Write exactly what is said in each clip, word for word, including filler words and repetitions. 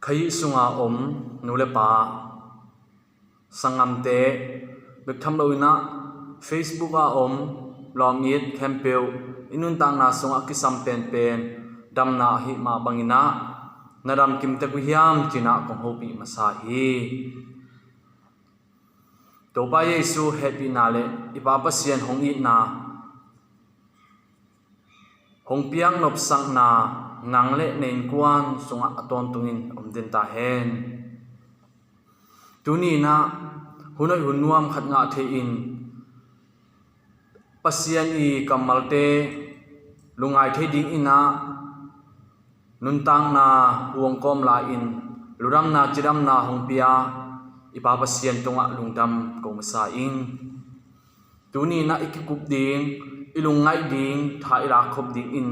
Khaih sunga om nu le pa, sanggamte, bek tham loinah Facebook a om lawm it khempeuh i nuntakna sungah kisam penpen damna ahi mah banginah na dam kim tek uh hiam cinah kong hopih masa hi. Topa Jesu hehpihna le i Pa Pasian hong itna, hong piak nopsakna nang le na innkuan sungah a tawntungin om den ta hen. Tuni inah hun hoih hun nuam khat ngah thei-in Pasian i kammalte lungngai thei dinginah nuntakna huang kawm lai-in ludamna cidamna hong pia i Pa Pasian tungah lungdam ko masa ing. Tuni inah i kikup ding, i lungngaih ding tha i lakkhop dingin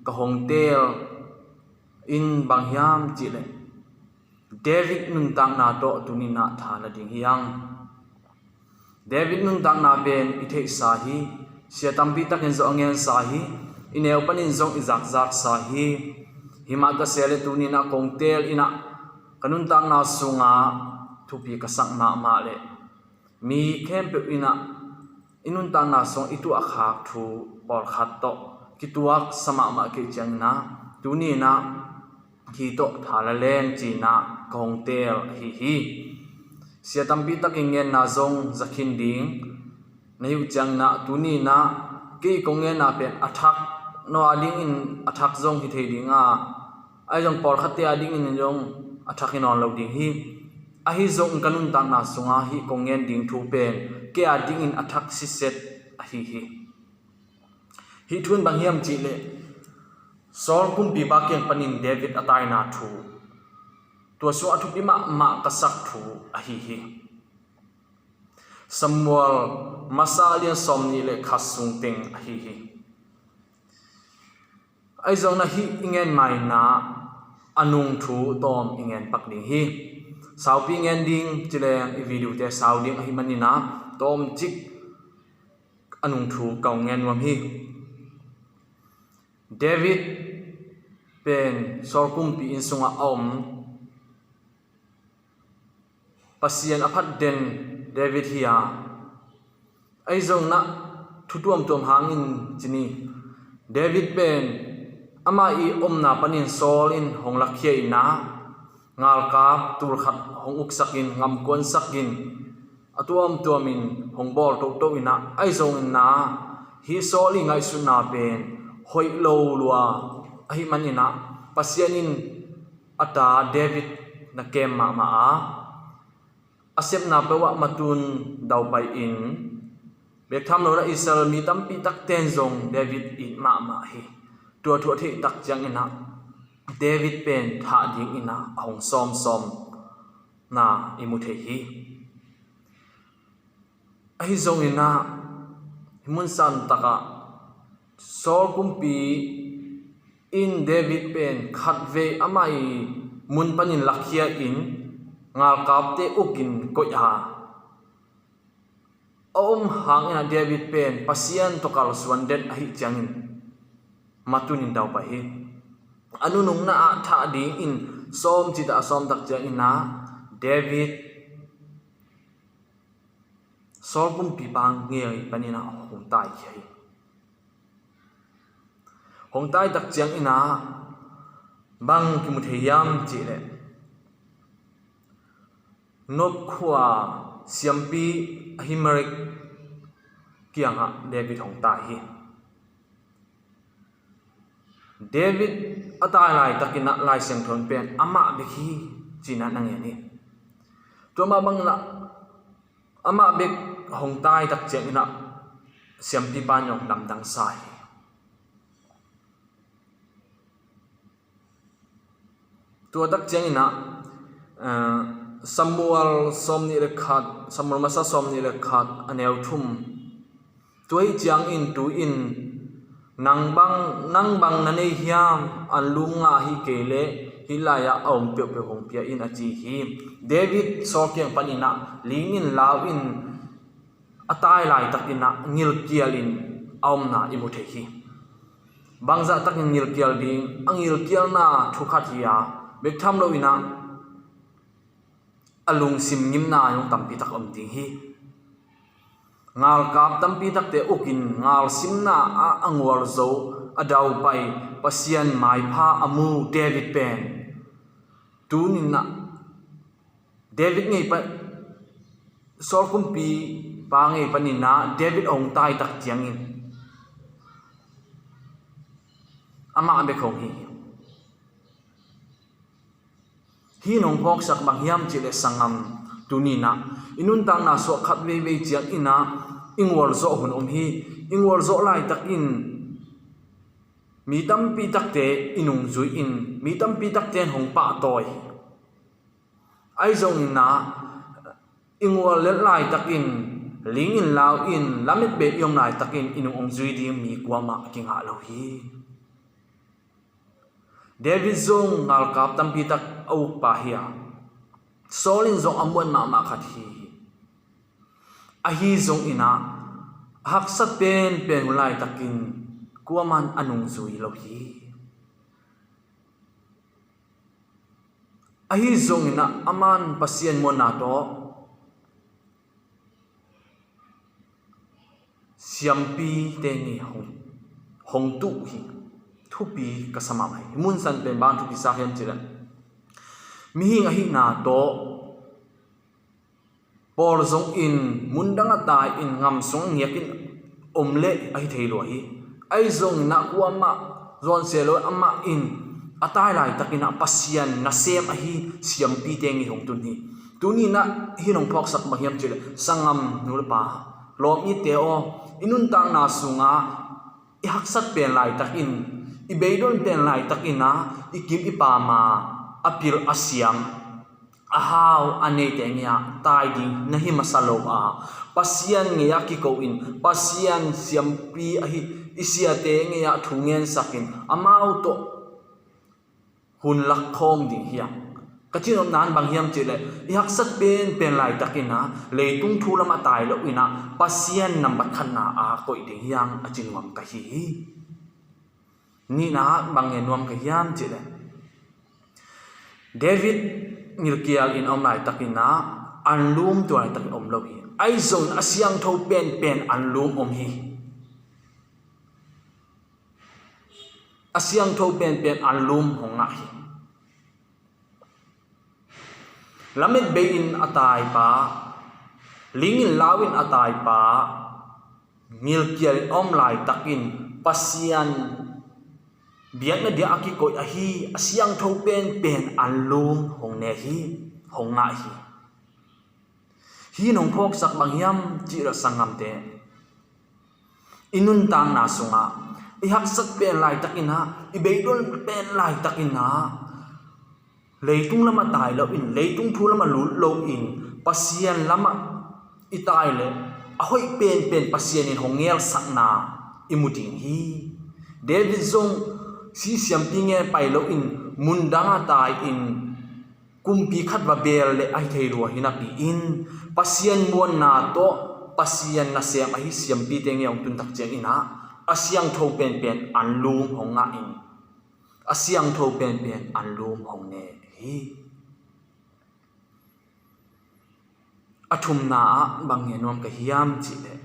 ka hong teel in bang hiam cihleh David nuntakna tawh tuni inah tha na ding hi hang. David nuntakna pen i theihsa hi. Sia tampi takin zong a ngensa hi. I neu panin zong i zakzaksa hi. Hi mah ka sia le tuni inah kong teel inah ka nuntakna sungah thupi ka sak mahmah le mi khempeuh inah i nuntakna sungah i tuahkhak thu pawlkhat tawh kituak sa mahmah kei cianginah tuni inah hi tawh tha la leng cinah ka hong teel ahi hi. Sia tampi takin ngenna zong zakhin ding na hi uh cianginah tuni inah kei kong ngenna pen a thak no a dingin a thak zong hi thei dinga, ahi zong pawlkhatte a dingin zong a thak hi nawn lo ding hi. Ahi zongin ka nuntakna sunga hih kong ngen ding thu pen kei a dingin a thak siset ahi hi. Hih thu in bang hiam cihleh Saul kumpipa kiang panin David a taina thu, tua sungah a thupi mahmah ka sak thu ahi hi. Samuel masa lian sawm nih le khat sung teng ahi hi. Ahi zongin hih i ngen mainah a nung thu tawm i ngen pak ding hi. Saupi i ngen ding cileng i video te sau ding ahi maninah tawm cik a nung thu ka hong ngen nuam hi. David pen Saul kumpi inn sungah a om. Pasian a phat den David hi a, ahi zongin thu tuamtuam hangin ci ni. David pen amah i omna panin Saul in hong lakhia inah ngalkap tulkhat hong uksakin ngamkuansakin a tuamtuamin hong bawl toto inah, ahi zongin hih Saul i ngaihsutna pen hoih lo lua ahi maninah Pasian in a ta David na kem mahmah a, a sepna peuhah matun daupai in bek tham loinah Israel mi tampi takten zong David it mahmah hi. Tua thu a theih tak cianginah David pen thah dinginah a hong sawmsawmna i mu thei hi. Ahi zongin hih mun san takah Saul kumpi in David pen khatvei amah i mun panin lakhia in ngalkapte ukin koih a, a om hangin David pen Pasian tawh kalsuan den ahi ciangin matunin daupai hi. A nunungna ah thah dingin sawm cita a sawm tak ciangin David Saul kumpipa ngei panin hong taikhia hi. Hong tai tak ciangin bang kimu thei hiam cihleh Nob khua siampi Ahimelek kiangah David hong tai hi. David a tai laitakin Lai Siangtho in pen amah bek hi cinah na ngen hi. Tua mah bangin amah bek hong tai tak ciangin siampipa in hong lamdang sa hi. Tua tak ciangin Samuel sawm nih le khat, Samuel masa sawm nih le khat a neu thum. Tua hi ciangin tu-in nang bang, nang bang na nei hiam? Anlum ngah hi kei leh hih lai-ah a om peuhpeuh hong pia in, a ci hi. David Saul kiang panin lingin lau in a tai laitakin ngilkialin a omna i mu thei hi. Bangzah takin ngilkial ding, a ngilkialna thu khat hi a, bek tham loin a lungsim ngimna zong tampi tak om ding hi. Ngalkap tampi takte ukin ngalsimna ah a ngual zo, a daupai, Pasian maipha a mu David pen, tuni-in ah David ngei pan, Saul kumpipa ngei panin ah David a hong tai tak ciangin amah bek hong hi hi. Hih in hong phawksak bang hiam cih leh sanggam, tuni-in ah i nuntakna suah khat veivei ciangin ah i ngualzawh hun om hi. I ngualzawh laitakin mi tampi takte i nungzui in, mi tampi takte in hong pahtawi hi. Ahi zongin ah i ngual lel laitakin ling in lau in lamet bei i om laitakin i nung hong zui ding mi kuamah a kingah lo hi. David zong ngalkap tampi tak a ukpa hi a, Saul in zong a muan mahmah khat hi hi. Ahi zongin ah a haksat penpen hun laitakin kuamah in a nungzui lo hi. Ahi zongin ah aman Pasian muanna tawh siampite ngei hong, hong tuh hi. Thupi ka sa mahmah hi. Hih mun san pen bang thupi sa hiam cih leh, mihing ahihna tawh pawl zongin mundang a tai in, ngam sung a ngiak in om leh ahi thei lua hi. Ahi zongin ah kuamah zawnsia lo amah in a tai laitakin ah Pasian nasem ahi siampite ngei hong tun hi. Tuni-in ah hih in hong phawksak bang hiam cih leh sanggam nu le pa, lawm ite aw, i nuntakna sungah i haksat pen laitakin, i beidong pen laitakin ah i kim i pam a, a pil a siam, a hau a neite ngei-ah tai ding na hi masa lo a, Pasian ngei-ah kiko in, Pasian siampi ahi i siate ngei-ah thu ngensak in, amau tawh hun lakkhawm ding hi hang. Ka cihnopna in bang hiam cih leh, i haksat penpen laitakin ah leitung thu lam a tai loin ah Pasian nambat khatna a koih ding hi hang, a ci nuam ka hi hi. Nihna ah bang ngen nuam ka hiam cih leh, David ngilkial in a om laitakin ah anlum tua laitakin om lo hi. Ahi zongin a siangtho penpen anlum om hi. A siangtho penpen anlum hong ngah hi. Lamet bei in a taipa, ling in lau in a taipa, ngilkial in a om laitakin Pasian biakna dia a kikoih ahi a siangtho penpen anlum hong ne hi, hong ngah hi. Hih in hong phawksak bang hiam cih leh sanggamte, i nuntakna sungah i haksat pen laitakin ah, i beidong pen laitakin ah, leitung lam a tai loin, leitung thu lam a lut loin Pasian lamah i tai leh a hoih penpen Pasian in hong ngelsakna i mu ding hi. David zong si siampi ngen pai loin mundang a tai in kumpi khat va bel leh ahi thei lua hi napi-in, Pasian muanna tawh Pasian nasem ahi siampite ngei hong tun tak ciangin ah a siangtho penpen anlum hong ngah in, a siangtho penpen anlum hong ne hi. A thumna ah bang ngen nuam ka hiam cih leh,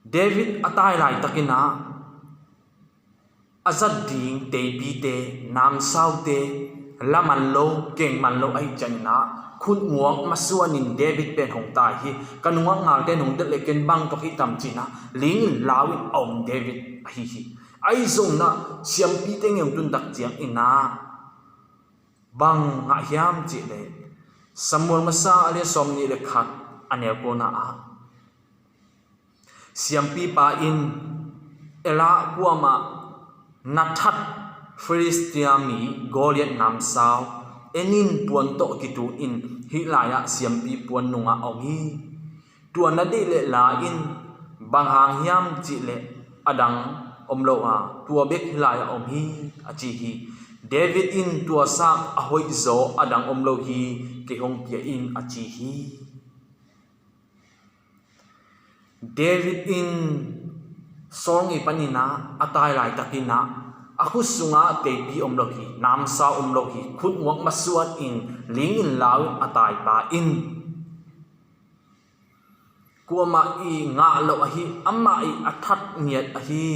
David a tai laitakin ah a zat ding teipite, namsaute, la man lo, keng man lo ahih ciangin ah khutnguak masuanin David pen hong tai hi. Ka nungak ngalte in hong delh leh ken bang tuak hi tam ci-in ah ling in lau in a om David ahi hi. Ahi zongin ah siampite ngei hong tun tak ciangin ah bang ngah hiam cih leh, Samuel masa a lian sawmnih le khat, a neu kuana ah siampipa in, "Elah kuamah na that, Filistia mi Goliath namsau, en in, puan tawh kitun in, hih lai-ah siampi puan nungah om hi. Tua na deih leh la in, bang hang hiam cih leh a dang om lo a, tua bek hih lai-ah om hi," a ci hi. David in, "Tua sang a hoihzaw a dang om lo hi, kei hong pia in," a ci hi. David in Saul ngei panin ah a tai laitakin ah A khut sungah teipi om lo hi, namsau om lo hi, khutnguak masuan in, ling in, lau in a taipah in, kuamah i ngah lo ahi, amah i a that ngiat ahi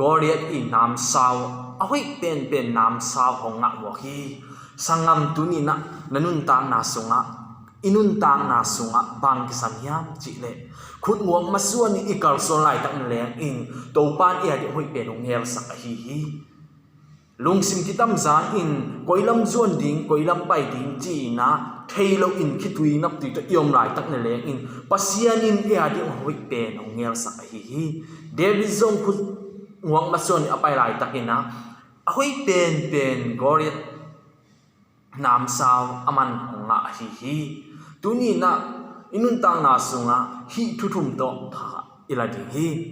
Goliath i namsau, a hoih penpen namsau hong ngah mawk hi. Sanggam, tuni-in ah na nuntakna sungah, i nuntakna sungah bang kisam hiam cih leh, khutnguak masuan i kalsuan laitak na leng in Topa in i a ding hoih pen hong ngelsak ahi hi. Lungsim kitamzan in koi lam zuan ding, koi lam pai ding ci-in ah thei lo in khitui naptui tawh i om laitak na leng in Pasian in i a ding hoih pen hong ngelsak ahi hi. David zong khutnguak masuan i a pai laitakin ah a hoih penpen Goliath namsau aman hong ngah ahi hi. Tuni-in ah i nuntakna sungah hih thu thum tawh tha i la ding hi.